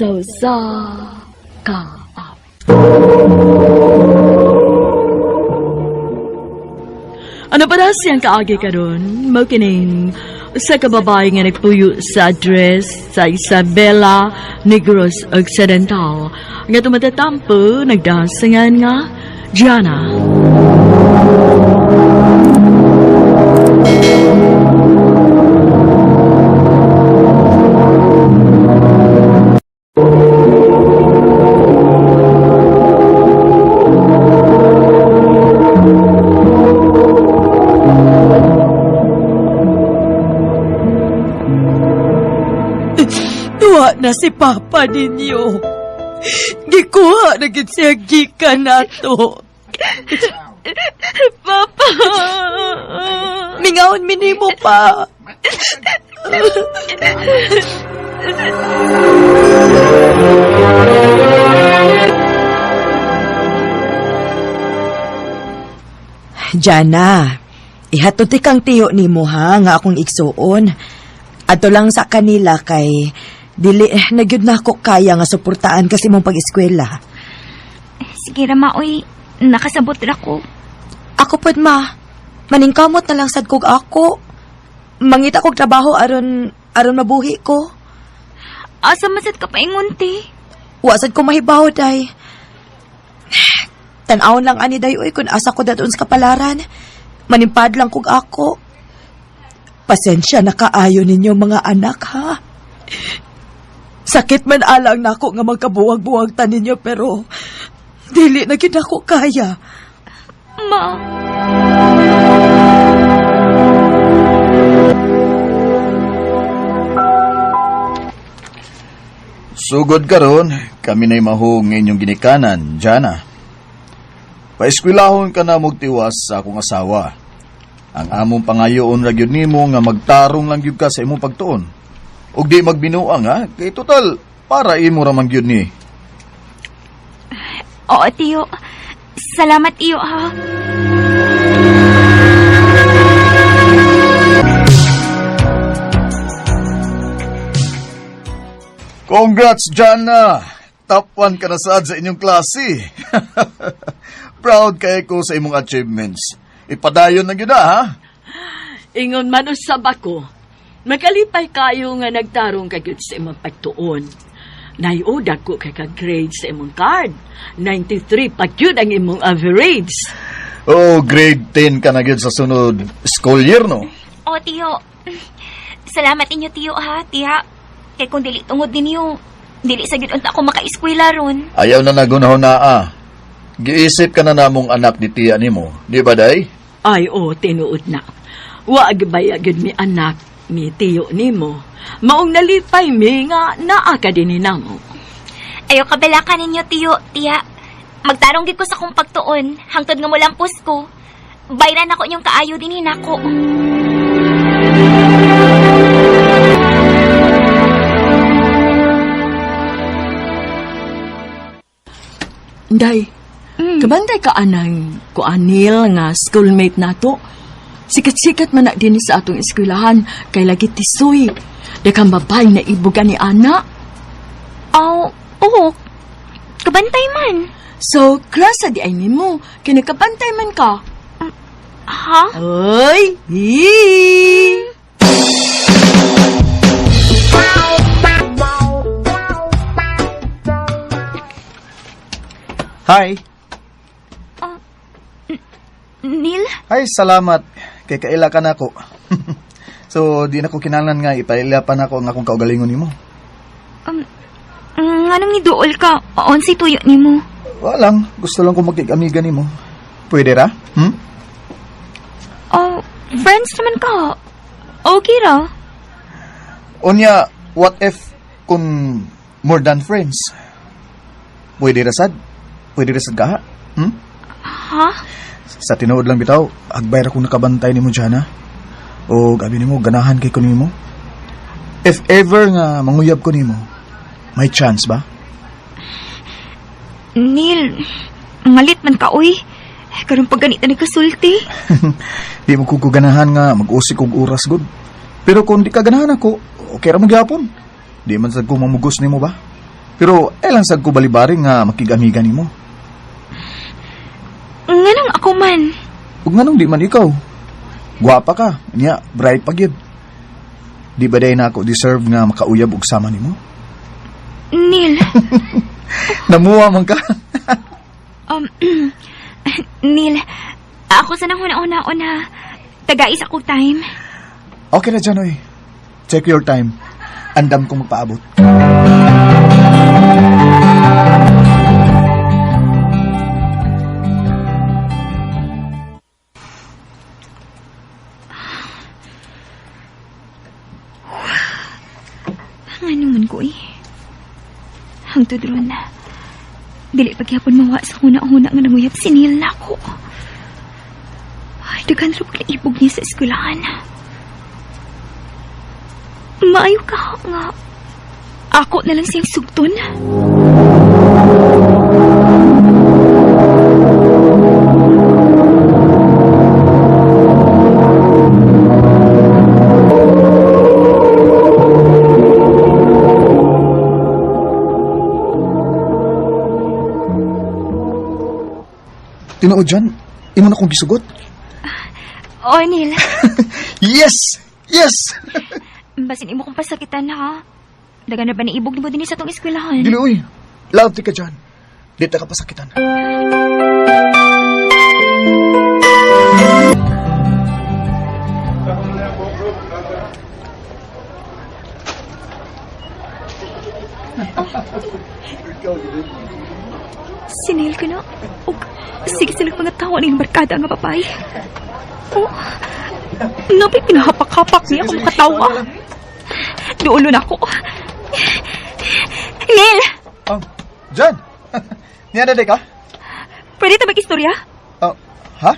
Sa usa ka awit. Ano pa na siyang kaagi karon? Mao kining usa ka babae nga nagpuyo sa address sa Isabela, Negros Occidental, nga tumatatampo nagdasangan nga Gianna. Tuwa na si Papa ninyo. Gikuha na gid siya gikan nato. Papa! Mingawon minimo pa. Jana, ihatod ti kang tiyo nimo ha nga akong igsuon. Adto lang sa kanila kay dili na gyud nako kaya nga suportaan kasi mong pag-eskwela. Sige ra maoy, nakasabot ra ko. Ako pod ma, maningkamot na lang sad kog ako. Mangita kog trabaho aron aron mabuhi ko. Asa man sad ka paingon ti? Wa sad ko mahibaw day. Tan-awon lang ani day oy kun asa ko dadon sa kapalaran. Manimpad lang kog ako. Pasensya na kaayo ninyo mga anak ha. Sakit man alang nako nga magkabuwag-buwag ta ninyo pero dili na gid ako kaya. Ma. Sugod karon, kami na'y mahong nga inyong ginikanan, Jana. Paeskwelahon ka na mugtiwas sa akong asawa. Ang among pangayoon ra gyud nimo nga magtarong lang gyud ka sa imong pagtuon. Ug di magbinuang ha, kay total para imo ra man gyud ni. Oo, tiyo. Salamat iyo ha. Congrats, Jana! Top 1 ka na sad sa inyong klase. Proud kay ko sa imong achievements. Ipadayon na gyud ah, ha. Ingon man usab ako, makalipay kayo nga nagtarong ka gyud sa imong pagtuon. Naioda ko kay ka grade sa imong card. 93 pa gyud ang imong average. Oh, grade 10 ka na gyud sa sunod school year, no? Oo, tiyo. Salamat inyo, tiyo ha, tiya. Kay kung dili tungod ninyo, dili sa gyud unta ako makaeskwela ron. Ayaw na nagunahon na ah. Giisip ka na namong anak ni tiya nimo, di ba day? Ay, oo, tinuod na. Wa baya gyud mi anak, mi tiyo nimo. Maong nalipay mi nga naa ka dinhi namo. Ayaw kabalakan ninyo, tiyo, tiya. Magtarong gid ko sa kong pagtuon, hangtod nga mulampos ko. Bayran ako inyong kaayo dinhi nako. Day, kabantay ka anang kuanil nga schoolmate nato. Sikat-sikat man na din sa atong eskwelahan kay lagi tisoy. Dakang babae na ibugan ni ana. Aw, oo. Kabantay man. So, klasa di ay nimo, kay nagkabantay man ka. Ha? Oy, hee! Hi. Neil? Ay, salamat. Kay kaila ka na ako. So, di na ko kinahanglan nga ipaila pa nako ang akong kaugalingon nimo. Anong niduol ka? Onsay tuyo nimo? Wala lang, gusto lang ko magkig-amiga nimo. Pwede ra? Hmm? Oh, friends naman ka. Okay ra. Unya, what if kung more than friends? Pwede ra sad? Pwede ra sad ka? Ha? Hmm? Ha? Sa tinuod lang bitaw, agbay ra kong nakabantay nimo Jana. O gabi nimo ganahan kay ko nimo. If ever nga manguyab ko nimo, may chance ba? Neil, ngalit man ka, uy. Karon pag ganito nagkasulti. Di mo ko ganahan nga mag-usik og oras gud. Pero kung di ka ganahan ako, okay ra mo gyapon. Di man sad ko mamugos nimo ba? Pero ay lang sad ko balibari nga makig-amiga nimo. Nganong ako man? Ug nganong di man ikaw? Gwapa ka, niya bright pa gyud. Di ba day na ako deserve nga makauyab og sama nimo? Neil, Namuha man ka. um, Neil, ako sa nang una-una-una. Tagais ako time. Okay na dyan, oy. Take your time. Andam kong magpaabot. Nga naman ko eh. Hangtod ron na. Dili pagyapon mawa sa una-una nga nanguyab si Neil na ako. Ay, daghan ra pag naibog niya sa eskwelahan. Maayo ka nga. Ako na lang siyang sugton. Tinuod dyan, imo na kong gisugot. Oh, Neil. Yes! Yes! Basin imo kong pasakitan ha. Dagan na ba naibog nimo dinhi sa tong eskwelahan? Dili, oy. Love ti ka dyan. Di ta ka pasakitan. Si Neil ko na. Og, sige sila mga tawa ng barkada nga babae. Oh, napay pinahapak-hapak niya kung makatawa. Dulo na ako. Neil! Oh, dyan! Niya na di ka? Pwede ta mag-istorya? Oh, ha?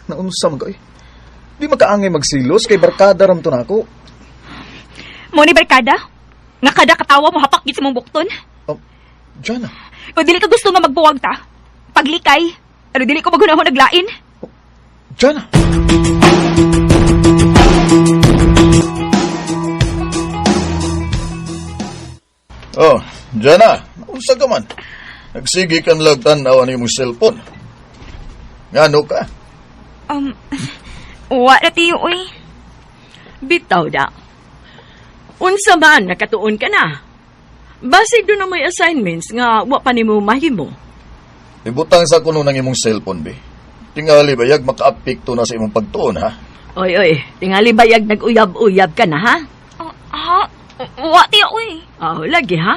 Naunsa man ka, eh. Di makaangay magsilos kay barkada ram to nako. Mo ni barkada? Nga kada katawa mo hapak gid sa mong bukton? Oh, Jana. O dili ka gusto nga magbuwag ta? Paglikay? Pero dili ko maghunahon naglain? Jana. Oh, Jana, unsa ka man? Nagsige kan lag tan-aw ni imong cellphone. Ngano ka? Wa na tiyo, oy. Bitaw da. Unsa man nakatuon ka na. Basig doon na may assignments nga wa pa nimo mahimo. Ibutang sa kuno ng imong cellphone, be. Tingali bayag makaapekto na sa imong pagtuon, ha? Oy oy, tingali bayag nag-uyab-uyab ka na ha? Oh, ha? Wa tiyo, oy. Oh, lagi ha?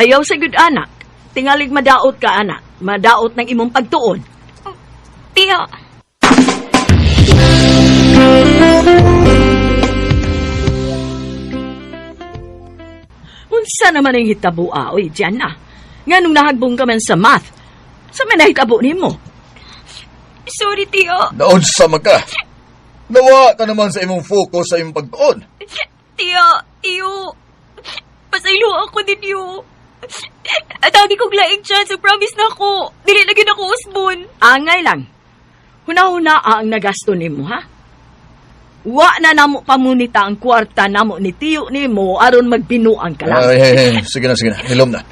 Ayaw sa good anak. Tingalig madaot ka anak. Madaot ng imong pagtuon. Tiyo. Unsa naman ang hitabo oy, diyan na. Nganong nahagbong ka man sa math? Sa may nahitabo nimo? Sorry, tiyo. Naunsa man ka? Nawa ka naman sa imong focus sa imong pagtuon. Tiyo, tiyo. Pasaylo ako ninyo. At agi kong laing chance, promise na ako. Dili na gyud ako usbon. Angay lang. Huna-huna ang nagasto nimo ha? Wa na namo pamunita ang kwarta namo ni tiyo nimo aron magbinuang ka lang. Ay, ay, ay, sige na, sige na. Hilom na.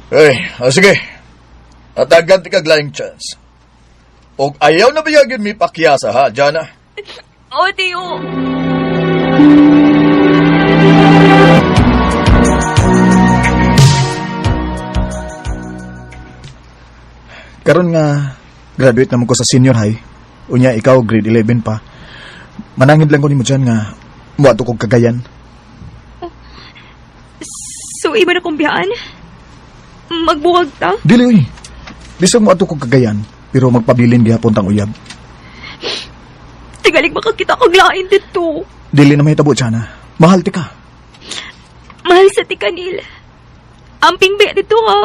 Ay, ah, sige. Atagan ti kag laing chance. Og ayaw na bayagin mi pakyasa ha, Jana. Oh, tiyo. Karon nga graduate naman ko sa senior high. Unya ikaw grade 11 pa. Manangin lang ko nimo diyan nga muadto kog Cagayan. So, iba na kong biyaan? Magbuwag ta? Dili oy. Bisag muadto kog Cagayan, pero magpabilin gihapon tang uyab. Tigalig makakita kog lain dito. Dili na mahitabo Jana. Mahal ti ka. Mahal sa ti kanil. Amping be dito ha.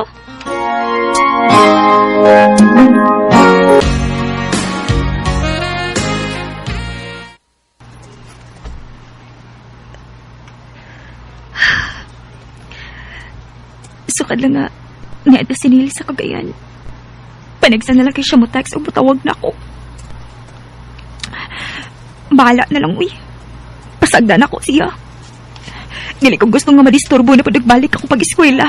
Sukad lang nga, niadto si Neil sa Cagayan. Panagsa na lang kay siya mo text o mutawag na ako. Bahala na lang, uy. Pasagdan ako siya. Dili ko gusto nga madisturbo na pagbalik ako pag-eskwela.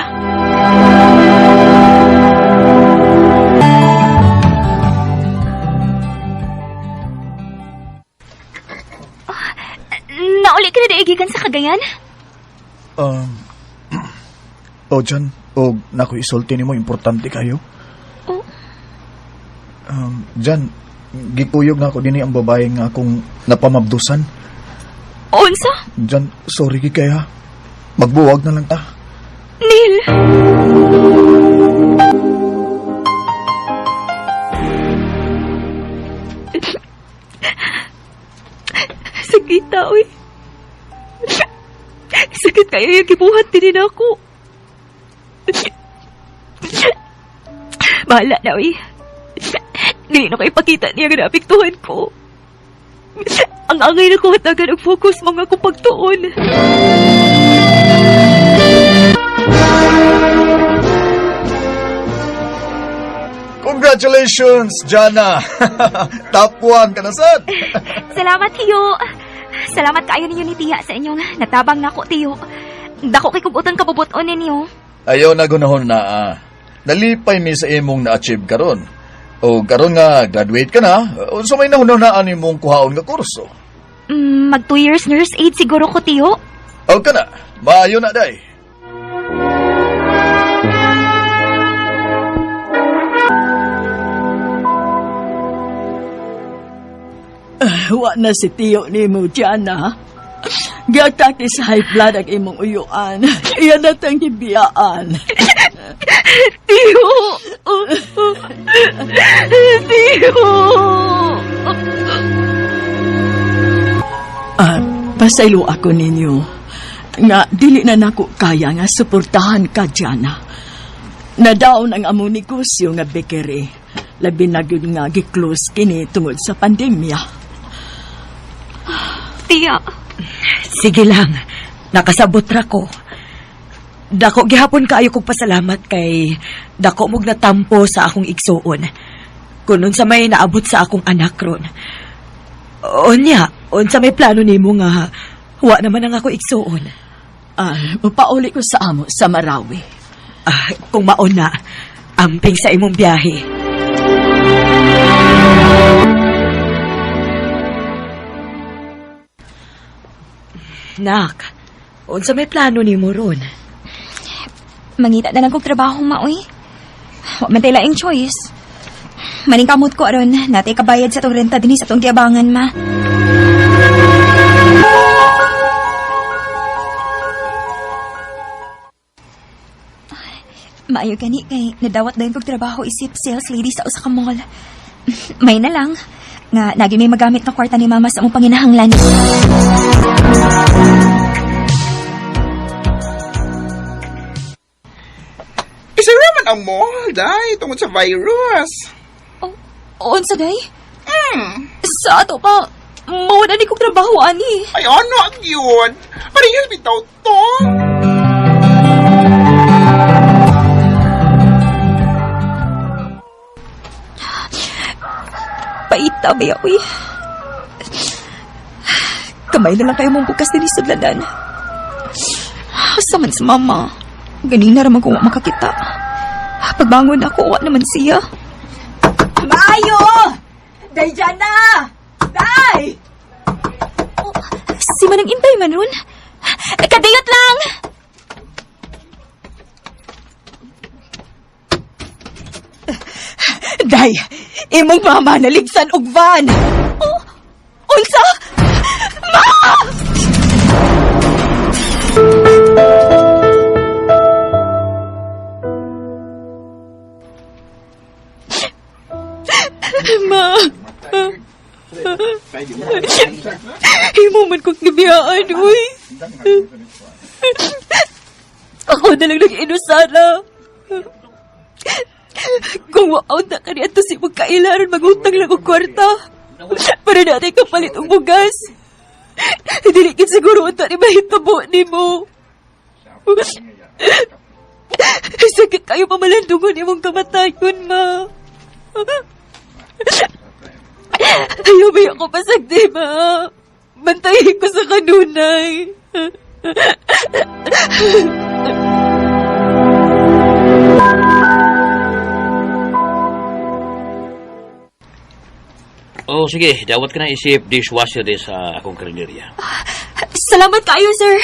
Nauli ka na daigikan sa Cagayan? Oh, Jan, o nako isulti nimo, importante kayo. Oh. Jan, gikuyog na ako dinhi ang babae nga akong napamabdusan. Unsa? Jan, sorry gid kaya. Magbuwag na lang ta. Neil! Sakita, uy. Sakit kayo yung gibuhat din ako. Bahala na, uy. Dili na kayo pakita niya nga naapektuhan ko. Ang angay na ko hatagan og focus mga akong pagtuon. Congratulations, Jana! Top 1 ka na sad! Salamat, Tiyo. Salamat kaayo ninyo ni Tiya sa inyong natabang nako, Tiyo. Dako kay kugutan kabubuton ninyo. Ayaw na gunahon na ah. Nalipay mi sa imong na-achieve karon. O karon nga graduate ka na, unsa may nahunahunaan nimong kuhaon nga kurso? Mag 2 years nurse aid siguro ko, Tiyo. O ka na, maayo na day. Wa na si tiyo nimo, Jana. Giatake sa high blood ang imong uyuan. Iyan na tang gibiyaan. Tiyo! Tiyo! Ah, pasaylo ako ninyo. Nga, dili na nako kaya nga suportahan ka, Jana. Nadaon ang among negosyo nga bakery. Labi na gyud nga gi-close kini tungod sa pandemya. Tiya, Sige lang, nakasabot ra ko. Dako gihapon kaayo kog pasalamat kay dako mog natampo sa akong igsuon. Kun unsa may naabot sa akong anak ron. Unya, unsa may plano nimo nga wa naman ang ako igsuon. Ah, pauli ko sa amo sa Marawi. Ah, kung mauna, amping sa imong biyahe. Nak, unsa may plano nimo ron? Mangita na lang kog trabaho, maoy. Wa man tay laing choice. Maningkamot ko aron natay kabayad sa tong renta dinhi sa tong giabangan, ma. Maayo gani kay nadawat dayon kog trabaho isip sales lady sa usa ka mall. May na lang nga nagi may magamit na kwarta ni mama sa among panginahanglan. Isa raman ang mall, day, tungod sa virus. Oh, unsa day? Sa ato pa, mawala ni kog trabaho ani. Ay, ano ang yun? Parehas bitaw to. Paita ba uy? Kamay na lang kayo mong bukas din sudlanan. Asa man si mama? Ganina raman kung wa makakita. Pagbangon ako, wa naman siya. Maayo! Day Jana! Day! Oh, si Manang Intay man ron. Kadiyot lang! Day! Imong mama naligsan og van! Oh, unsa? Ma! Ma! Himo man kong gibiyaan, uy. Ako na lang nag-inusara. Kung waaw na ka niya si magkailaran, magutang lang og kwarta. Para natin kapalit og bugas. Dili gid siguro unta ni mahitabo nimo. Sakit kayo pamalandungon imong kamatayon, ma. Ayaw ba ako pasagdi, ma? Bantayi ko sa kanunay. Oh, sige, dawat ka na isip dishwasher di sa akong karinderya. Salamat kayo, sir.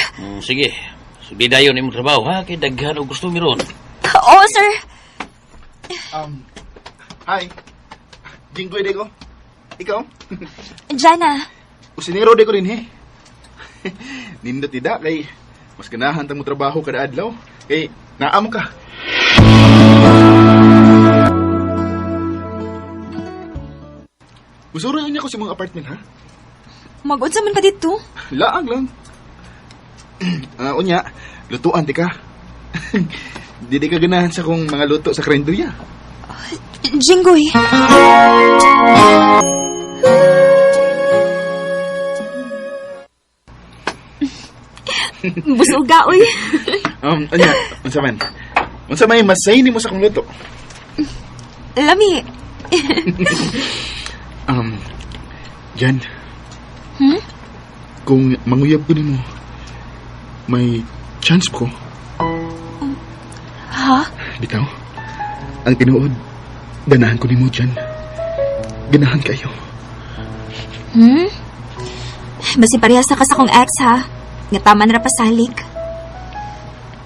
Sige, sige dayon imong trabaho ha, kay daghan og gusto meron. Oo, sir. Hi. Jinggoy de ko. Ikaw? Jana, Usinero de ko din he. Nindot ida kay mas ganahan tang mo trabaho kada adlaw kay naa mo ka. Usuro niya ko sa mga apartment ha. mag-unsa man ka dito? Laag lang. Unya, lutuan ti ka. Di di ka ganahan sa kong mga luto sa karinderya. Jinggoy. Busuga, oy. Unya, unsa man? Unsa may masay nimo sa kong luto? Lami. Jan. Kung manguyab ko nimo, may chance ko. Ha? Bitaw. Ang tinuod, ganahan ko nimo Jan. Ganahan kayo. Hmm? Basi parehas na ka sa kong ex, ha? Nga taman ra pasalig.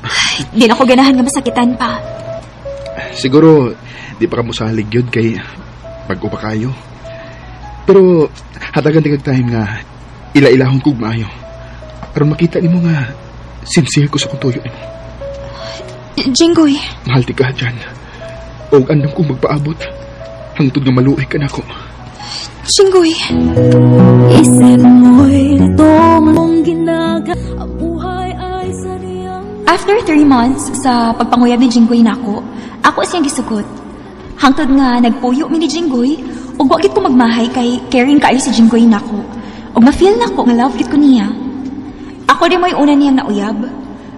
Ay, di na ko ganahan nga masakitan pa. Siguro, di pa ka mosalig yun kay pag-upa kayo. Pero, hatagan tigag time nga ila-ilahon kog maayo. Aron makita nimo nga sincere ko sa kong tuyo nimo. Jinggoy, Mahal ti ka, Jan. Og andam kong magpaabot. Hangtod nga maluoy ka nako. Jinggoy. After 3 months sa pagpanguyab ni Jinggoy nako, ako siyang gisugot. Hangtod nga nagpuyo mi ni Jinggoy, ug wa gid ko magmahay kay caring kaayo si Jinggoy nako. Ug ma-feel nako nga love gid ko niya. Ako din mo'y una niyang nauyab.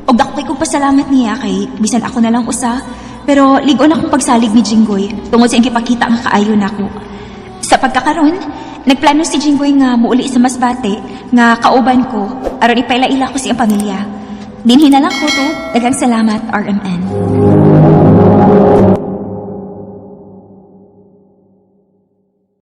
Ug dako kay kong pasalamat niya kay bisan ako na lang usa, pero ligon akong pagsalig ni Jinggoy tungod sa iyang gipakita nga kaayo nako. Sa pagkakaron, nagplano si Jinggoy nga muuli sa Masbate nga kauban ko aron ipaila-ila ko sa iyang pamilya. Dinhi na lang ko to. Daghang salamat, RMN.